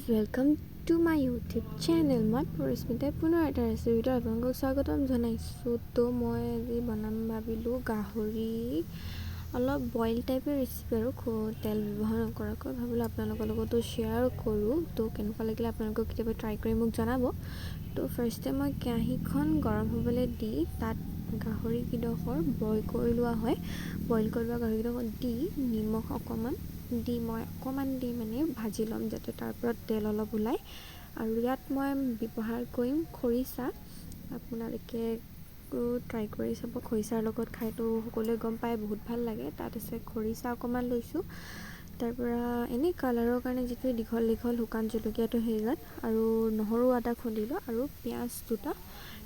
Welcome to my YouTube channel. মই পৰিস্মিতাই পুনৰ এটা ৰেচিপিত আপোনালোকক স্বাগতম জনাইছোঁ। তো মই আজি বনাম ভাবিলোঁ গাহৰি অলপ বইল টাইপৰ ৰেচিপি আৰু খুব তেল ব্যৱহাৰ নকৰাকৈ। ভাবিলোঁ আপোনালোকৰ লগতো শ্বেয়াৰ কৰোঁ। তো কেনেকুৱা লাগিলে আপোনালোকেও কেতিয়াবা ট্ৰাই কৰি মোক জনাব। তো ফাৰ্ষ্টে মই কেৰাহীখন গৰম হ'বলৈ দি তাত গাহৰিকেইডোখৰ বইল কৰি লোৱা হয়। বইল কৰি লোৱা গাহৰিকেইডোখৰ দি নিমখ অকণমান দি মই অকণমান দি মানে ভাজি ল'ম, যাতে তাৰ পৰা তেল অলপ ওলায়। আৰু ইয়াত মই ব্যৱহাৰ কৰিম খৰিচা। আপোনালোকে ট্ৰাই কৰি চাব। খৰিচাৰ লগত খাইতো সকলোৱে গম পায়, বহুত ভাল লাগে। তাত আছে খৰিচা অকণমান লৈছোঁ, তাৰপৰা এনেই কালাৰৰ কাৰণে যিটো দীঘল দীঘল শুকান জলকীয়াটো সেইজাত, আৰু নহৰু আদা খুন্দিলোঁ আৰু পিঁয়াজ দুটা।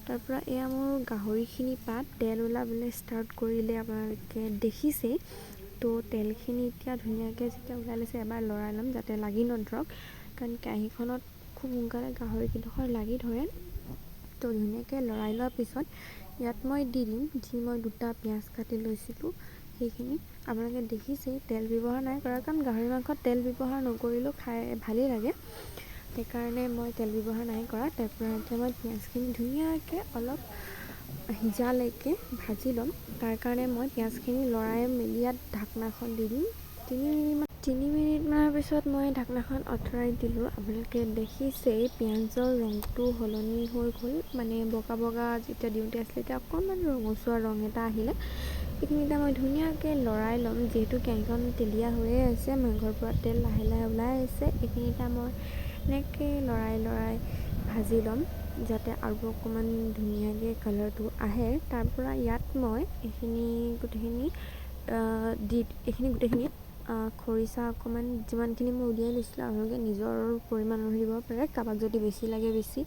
তাৰপৰা এয়া মোৰ গাহৰিখিনি পাত তেল ওলাবলৈ ষ্টাৰ্ট কৰিলে, আপোনালোকে দেখিছেই। তো তেলখিনি এতিয়া ধুনীয়াকৈ যেতিয়া ওলাই লৈছে, এবাৰ লৰাই ল'ম যাতে লাগি নধৰক, কাৰণ কেৰাহীখনত খুব সোনকালে গাহৰিকেইডোখৰ লাগি ধৰে। তো ধুনীয়াকৈ লৰাই লোৱাৰ পিছত ইয়াত মই দি দিম যি মই দুটা পিঁয়াজ কাটি লৈছিলোঁ সেইখিনি। আপোনালোকে দেখিছেই, তেল ব্যৱহাৰ নাই কৰা, কাৰণ গাহৰি মাংসত তেল ব্যৱহাৰ নকৰিলেও খাই ভালেই লাগে। সেইকাৰণে মই তেল ব্যৱহাৰ নাই কৰা। তাৰপৰা এতিয়া মই পিঁয়াজখিনি ধুনীয়াকৈ অলপ সিজালৈকে ভাজি ল'ম। তাৰ কাৰণে মই পিঁয়াজখিনি লৰাই মেলি ইয়াত ঢাকনাখন দি দিম 3 মিনিটমান। 3 মিনিটমানৰ পিছত মই ঢাকনাখন আঁতৰাই দিলোঁ। আপোনালোকে দেখিছেই, পিঁয়াজৰ ৰংটো সলনি হৈ গ'ল। মানে বগা বগা যেতিয়া দিওঁতে আছিলে, এতিয়া অকণমান ৰঙচুৱা ৰং এটা আহিলে। এইখিনি এতিয়া মই ধুনীয়াকৈ লৰাই ল'ম। যিহেতু কেৰাহীখন তেলীয়া হৈয়ে আছে, মাংসৰ পৰা তেল লাহে লাহে ওলাই আহিছে। এইখিনি এতিয়া মই এনেকৈ লৰাই লৰাই ভাজি ল'ম, যাতে আৰু অকণমান ধুনীয়াকৈ কালাৰটো আহে। তাৰপৰা ইয়াত মই এইখিনি গোটেইখিনি দি এইখিনি গোটেইখিনিত খৰিচা অকণমান যিমানখিনি মই উলিয়াই লৈছিলোঁ, আপোনালোকে নিজৰ পৰিমাণ অনুসৰি দিব পাৰে, কাৰোবাক যদি বেছি লাগে বেছি।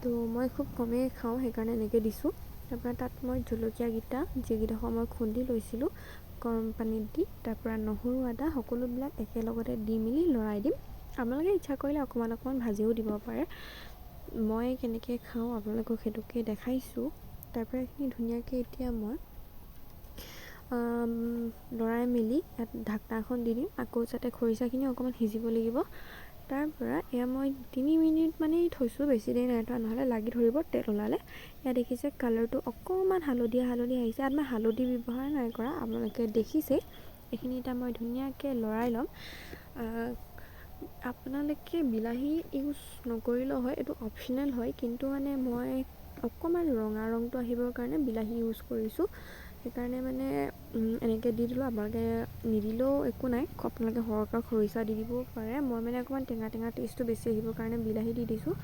তো মই খুব কমেই খাওঁ, সেইকাৰণে এনেকৈ দিছোঁ। তাৰপৰা তাত মই জলকীয়াকেইটা, যিকেইডোখৰ মই খুন্দি লৈছিলোঁ গৰম পানীত দি, তাৰপৰা নহৰু আদা সকলোবিলাক একেলগতে দি মেলি লৰাই দিম। আপোনালোকে ইচ্ছা কৰিলে অকণমান অকণমান ভাজিও দিব পাৰে। মই কেনেকৈ খাওঁ আপোনালোকক সেইটোকে দেখাইছোঁ। তাৰপৰা এইখিনি ধুনীয়াকৈ এতিয়া মই লৰাই মেলি ইয়াত ঢাকনাখন দি দিম আকৌ, যাতে খৰিচাখিনি অকণমান সিজিব লাগিব। তাৰপৰা এয়া মই 3 মিনিট মানেই থৈছোঁ, বেছি দেৰি নাই থোৱা, নহ'লে লাগি ধৰিব তেল ওলালে। ইয়াত দেখিছে, কালাৰটো অকণমান হালধীয়া হালধীয়া আহিছে। ইয়াত মই হালধি ব্যৱহাৰ নাই কৰা, আপোনালোকে দেখিছেই। এইখিনি এতিয়া মই ধুনীয়াকৈ লৰাই ল'ম। আপোনালোকে বিলাহী ইউজ নকৰিলেও হয়, এইটো অপশ্যনেল হয়। কিন্তু মানে মই অকণমান ৰঙা ৰংটো আহিবৰ কাৰণে বিলাহী ইউজ কৰিছোঁ, সেইকাৰণে মানে এনেকৈ দি দিলোঁ। আপোনালোকে নিদিলেও একো নাই, আপোনালোকে সৰহকৈ খৰিচা দি দিবও পাৰে। মই মানে অকণমান টেঙা টেঙা টেষ্টটো বেছি আহিবৰ কাৰণে বিলাহী দি দিছোঁ।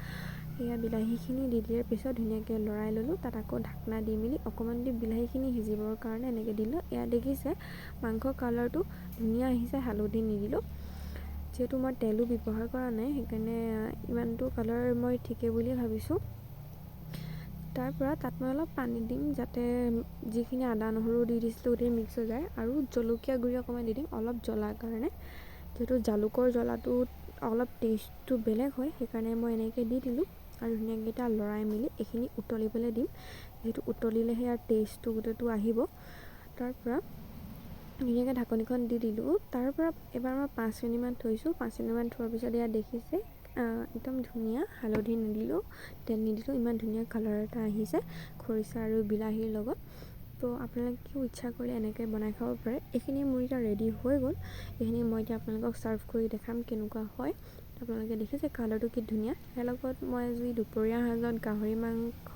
সেয়া বিলাহীখিনি দি দিয়াৰ পিছত ধুনীয়াকৈ লৰাই ল'লোঁ। তাত আকৌ ঢাকনা দি মেলি অকণমান দি বিলাহীখিনি সিজিবৰ কাৰণে এনেকৈ দিলোঁ। এয়া দেখিছে, মাংস কালাৰটো ধুনীয়া আহিছে হালধি নিদিলেও। যিহেতু মই তেলো ব্যৱহাৰ কৰা নাই, সেইকাৰণে ইমানটো কালাৰ মই ঠিকেই বুলিয়ে ভাবিছোঁ। তাৰপৰা তাত মই অলপ পানী দিম, যাতে যিখিনি আদা নহৰু দি দিছিলোঁ গোটেই মিক্স হৈ যায়। আৰু জলকীয়া গুড়ি অকণমান দি দিম অলপ জ্বলাৰ কাৰণে। যিহেতু জালুকৰ জ্বলাটোত অলপ টেষ্টটো বেলেগ হয়, সেইকাৰণে মই এনেকৈ দি দিলোঁ। আৰু ধুনীয়াকৈ এতিয়া লৰাই মেলি এইখিনি উতলিবলৈ দিম, যিহেতু উতলিলেহে ইয়াৰ টেষ্টটো গোটেইটো আহিব। তাৰপৰা ধুনীয়াকৈ ঢাকনিখন দি দিলোঁ। তাৰপৰা এবাৰ মই 5 মিনিটমান থৈছোঁ। 5 মিনিটমান থোৱাৰ পিছত ইয়াত দেখিছে, একদম ধুনীয়া, হালধি নিদিলেও, তেল নিদিলেও ইমান ধুনীয়া কালাৰ এটা আহিছে খৰিচা আৰু বিলাহীৰ লগত। তো আপোনালোকেও ইচ্ছা কৰিলে এনেকৈ বনাই খাব পাৰে। এইখিনি মোৰ এতিয়া ৰেডি হৈ গ'ল। এইখিনি মই এতিয়া আপোনালোকক ছাৰ্ভ কৰি দেখাম কেনেকুৱা হয়। আপোনালোকে দেখিছে, কালাৰটো কি ধুনীয়া। ইয়াৰ লগত মই আজি দুপৰীয়া সাজত গাহৰি মাংস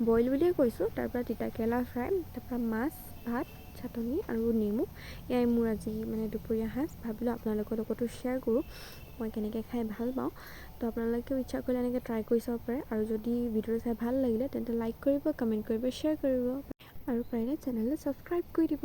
বইল বুলিয়ে কৈছোঁ, তাৰপৰা তিতাকেৰেলা ফ্ৰাই, তাৰপৰা মাছ, ভাত, চাটনি আৰু নেমু। এয়াই মোৰ আজি মানে দুপৰীয়া সাজ। ভাবিলোঁ আপোনালোকৰ লগতো শ্বেয়াৰ কৰোঁ মই কেনেকৈ খাই ভাল পাওঁ। তো আপোনালোকেও ইচ্ছা কৰিলে এনেকৈ ট্ৰাই কৰি চাব পাৰে। আৰু যদি ভিডিঅ'টো চাই ভাল লাগিলে, তেন্তে লাইক কৰিব, কমেণ্ট কৰিব, শ্বেয়াৰ কৰিব আৰু পাৰিলে চেনেলটো ছাবস্ক্ৰাইব কৰি দিব।